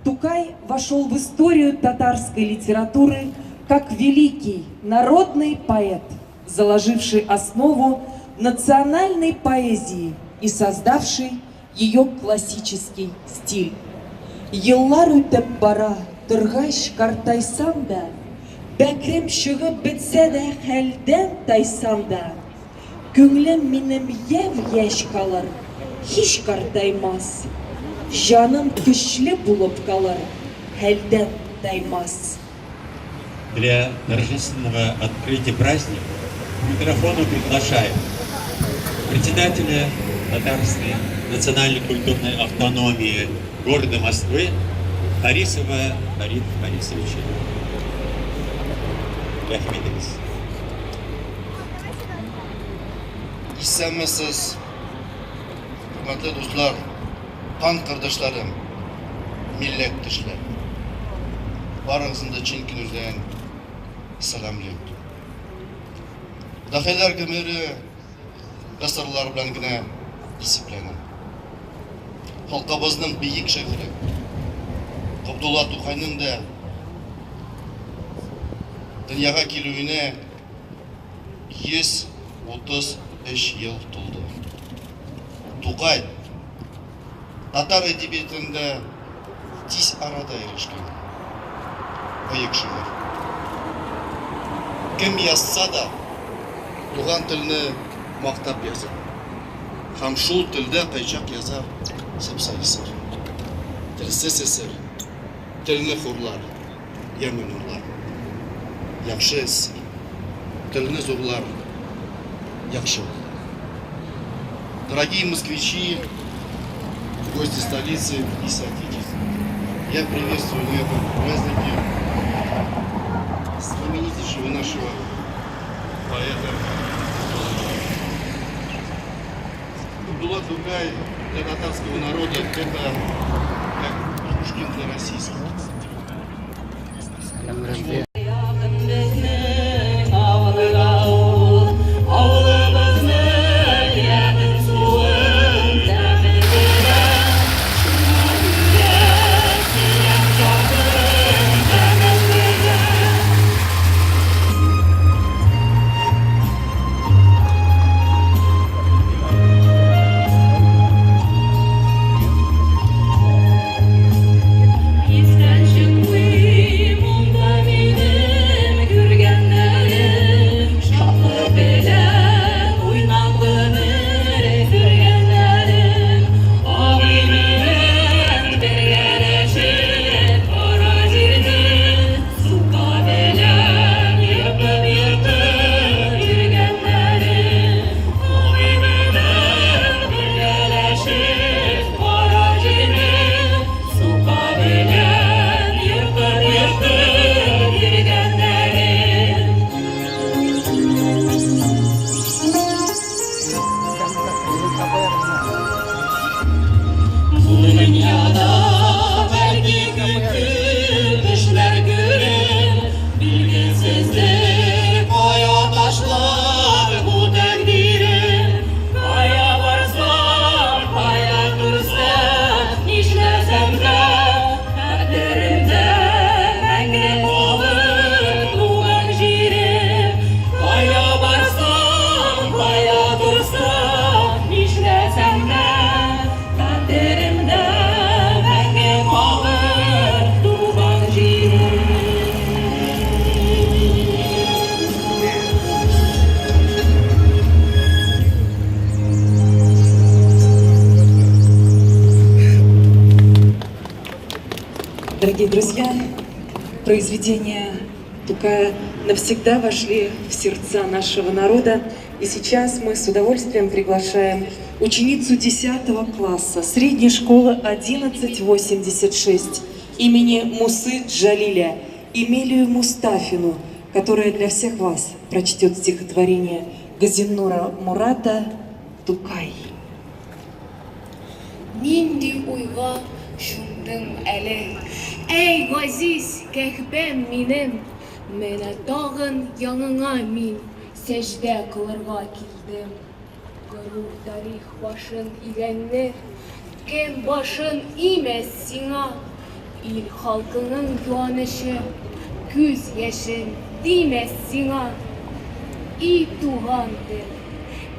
Тукай вошел в историю татарской литературы как великий народный поэт, заложивший основу национальной поэзии и создавший ее классический стиль. Еллар үтеп бара торгач картайсам да, Бәкрем чыгып бетсә дә хәлдән тайсам да, Күңлем минем япь-яшь калыр, һич картаймас, Җаным көчле булып калыр, хәлдән таймас. Для торжественного открытия праздника к микрофону приглашаю председателя Татарской национально-культурной автономии города Москвы Харисова Фарида Харисовича. Рәхим итегез. Исәнмесез, хөрмәтле дуслар, кан кардәшләрем, милләттәшләр. Барыгызны да чын күңелдән сәламлыйм. Дахилар гомере гасырлар белән генә исәпләнә. Халкыбызның бөек шагыйре Габдулла Тукайның да дөньяга килүенә 133 ел тулды. Тукай татар әдәбиятында тиз арада ирешкән бөек шагыйрь. Кем язса да, туган телне мактап яза. Һәм шул телдә кайчак яза сапса исер. Телсез эсер, телне хурлар, ямен урлар. Яхшы эссер, телне зурлар, яхшы уйлар. Дорогие москвичи, гости столицы и соотечественники, я приветствую на этом празднике знаменитейшего нашего поэта Абдулла Тукай для татарского народа это как Пушкин для российского. Истән чыкмый монда минем күргәннәрем, Шатлык белән уйнап гомер сөргәннәрем. Абый белән бергәләшеп кара җирне Сука белән ертып-ертып йөргәннәрем. Абый белән бергәләшеп кара җирне Сука белән ертып-ертып йөргәннәрем. Бу дөньяда бәлки күп эшләр күреп, Билгесездер кая ташлар бу тәкъдирем. Кая барсам, кая торсам, нишләсәм дә, Хәтеремдә мәңге калыр туган җирем. Кая барсам, кая торсам, нишләсәм дә, Хәтеремдә мәңге калыр туган җирем. Дорогие друзья, произведения Тукая навсегда вошли в сердца нашего народа. И сейчас мы с удовольствием приглашаем ученицу 10 класса средней школы 1186 имени Мусы Джалиля Эмилию Мустафину, которая для всех вас прочтет стихотворение Газинура Мурата «Тукай». Нинди уйга чумдың әле? Әй, газиз Кәгъбәм минем, Менә тагын яныңа мин Сәҗдә кылырга килдем. Горур тарих башын игәнне, Кем башын имәс сиңа? Ил халкының юанычы, күз яшен димәс сиңа. И туган тел,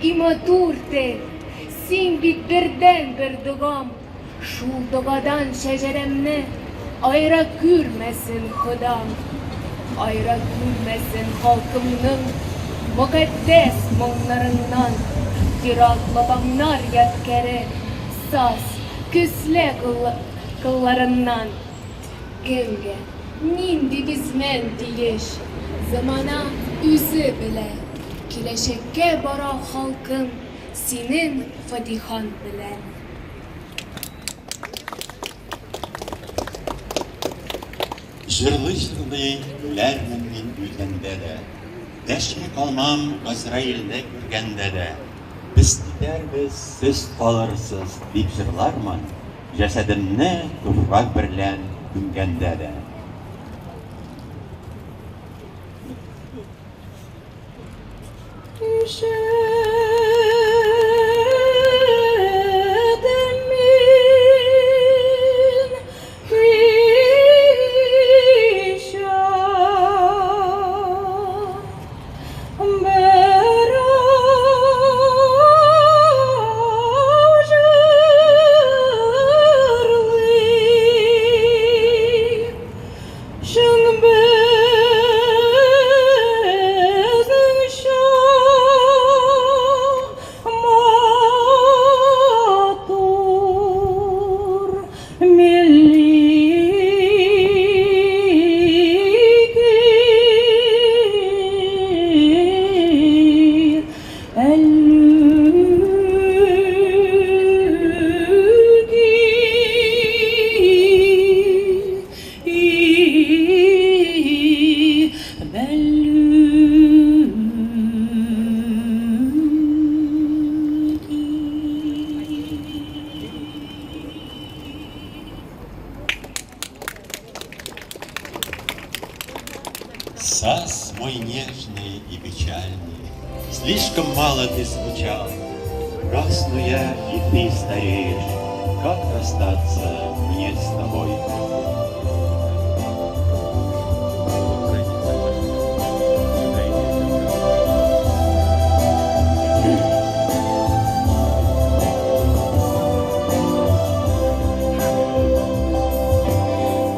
и матур тел, син бит бердәнбер догам. Шул догадан шәҗәрәмне аера күрмәсен Ходам. Аера күрмәсен халкымның мөкатдәс моңнарыннан. Ерак бабамнар ядкәре, саз, көсле кылларыннан. Кемгә, нинди бизмән тиеш, замана үзе белә. Киләчәккә бара халкым синең фатихан белән. Җырлый-җырлый үләрмен мин үлгәндә дә, Дәшми калмам Газраилне күргәндә дә. Без китәрбез, сез калырсыз, дип җырлармын, Җәсәдемне туфрак берлән күмгәндә дә. Ишетим мин кичә берәү җырлый. Чын безнең матур милли көй. Әллүки, бәллүки. Саз мой нежный и печальный, слишком мало ты звучал. Росну я, и ты стареешь, как расстаться мне с тобой?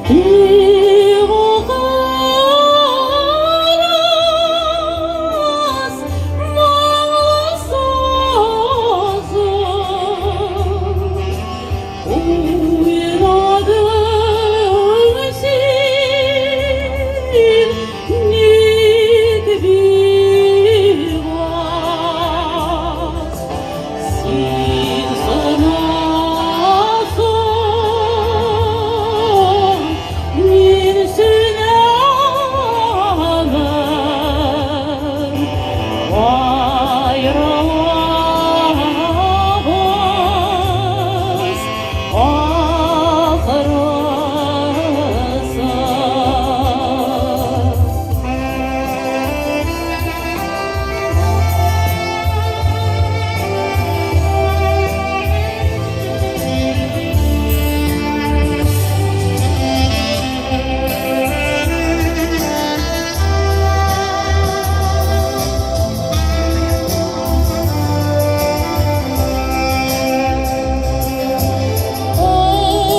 Тик моңлы сазым, Уйнадың син ник бик аз? Син сынасың, мин сүнәмен. Аерылабыз ахрысы.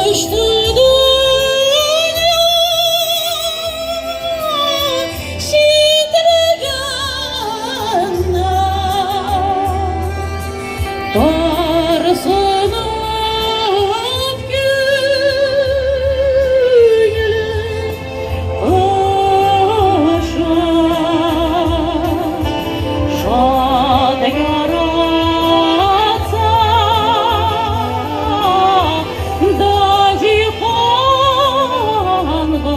Açtı dünya şitrgende, Tarsınıp gönlüm aşa, Şad yaratsa da cihanğa,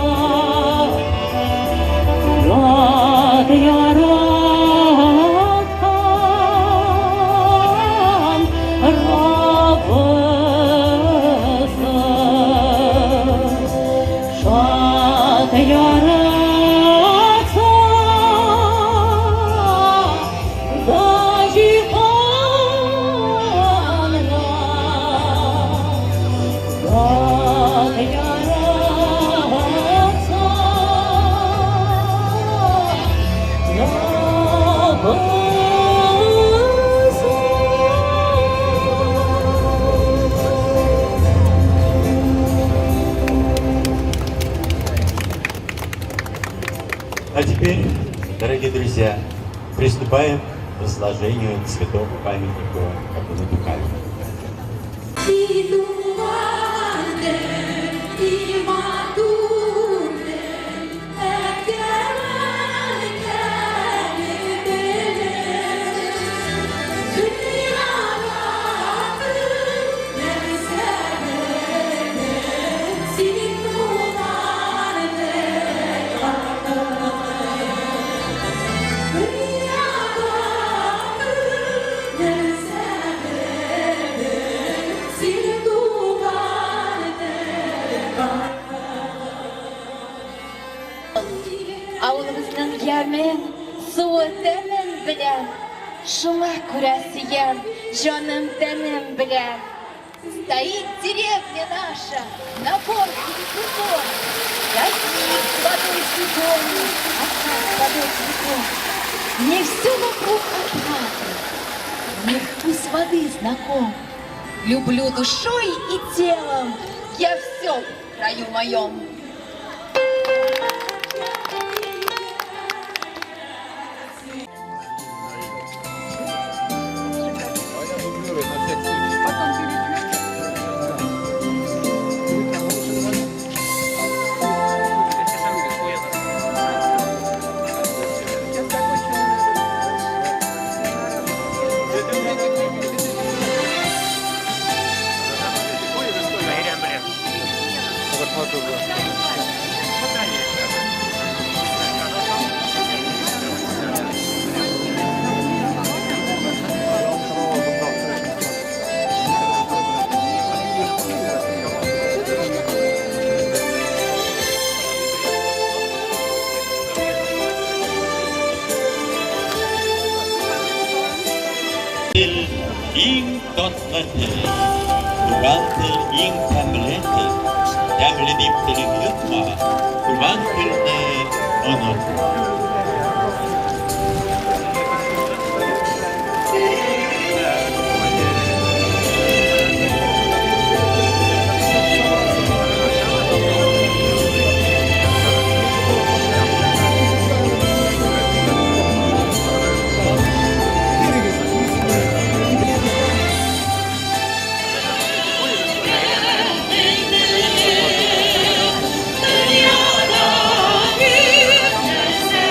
Rad yaratkan Rabbisi. Şad yaratsa da cihanğa, Rad yaratkan. А теперь, дорогие друзья, приступаем к возложению цветов памятнику Габдуллы Тукаю. И туган тел, и матур тел, әткәм-әнкәм теле. Дөньяда нәрсә белдем, син туган тел аркылы. Дөньяда нәрсә белдем, син туган тел аркылы. Авылыбызның ямен, суы тәмен беләм. Шуңа күрә сөям, җаным тәнем белән. Стоит деревня наша на горке крутой. Родник с водой зеленой, оса с водой цветой. Мне все вокруг отрады, мне вкус воды знаком. Люблю душой и телом я все в краю моем. А я дублирую на всякий случай. Тел иң татлы тел, туган тел иң тәмле тел. Тәмле дип телең йотма, туган телне онытма. Дөньяда күп нәрсә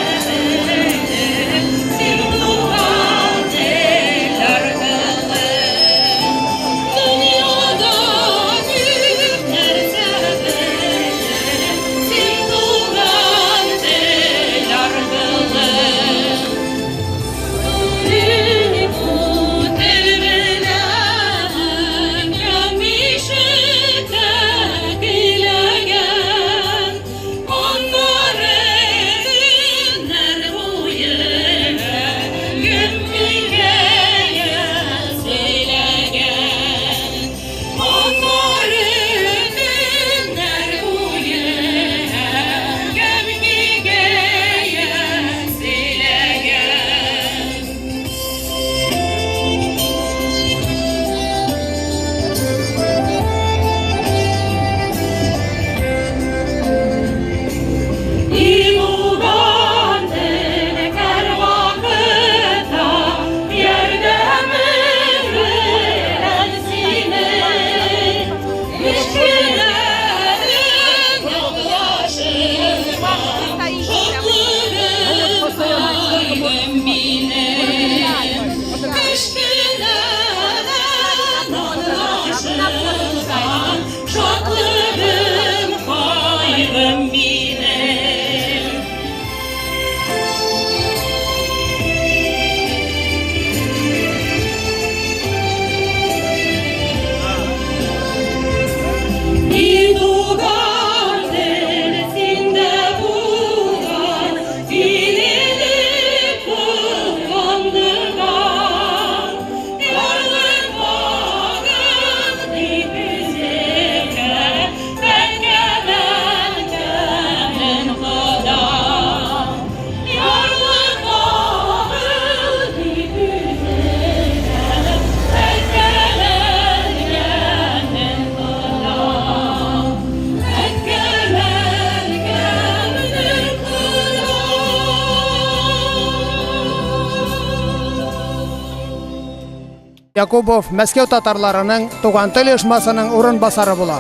Якубов Мәскәү татарларының Туган тел оешмасының урынбасары була.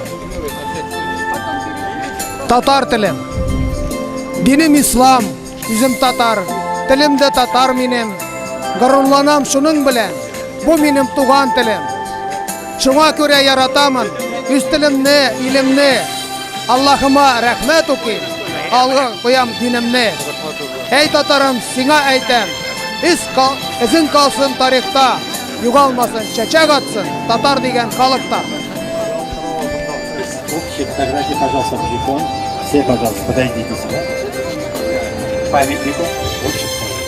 Татар телем. Динем ислам, үзем татар, телем дә татар минем. Горурланам шуның белән. Бу минем туган телем. Шуңа күрә яратамын үз телемне, илемне. Аллаһыма рәхмәт укыйм, алга куям динемне. Әй татарым, сиңа әйтәм, из кал, эзең калсын тарихта, югалмасын, чәчәк атсын татар дигән халыкта. Общие фотографии, пожалуйста, в телефон. Все, пожалуйста, подойдите сюда. К памятнику. Общие фотографии.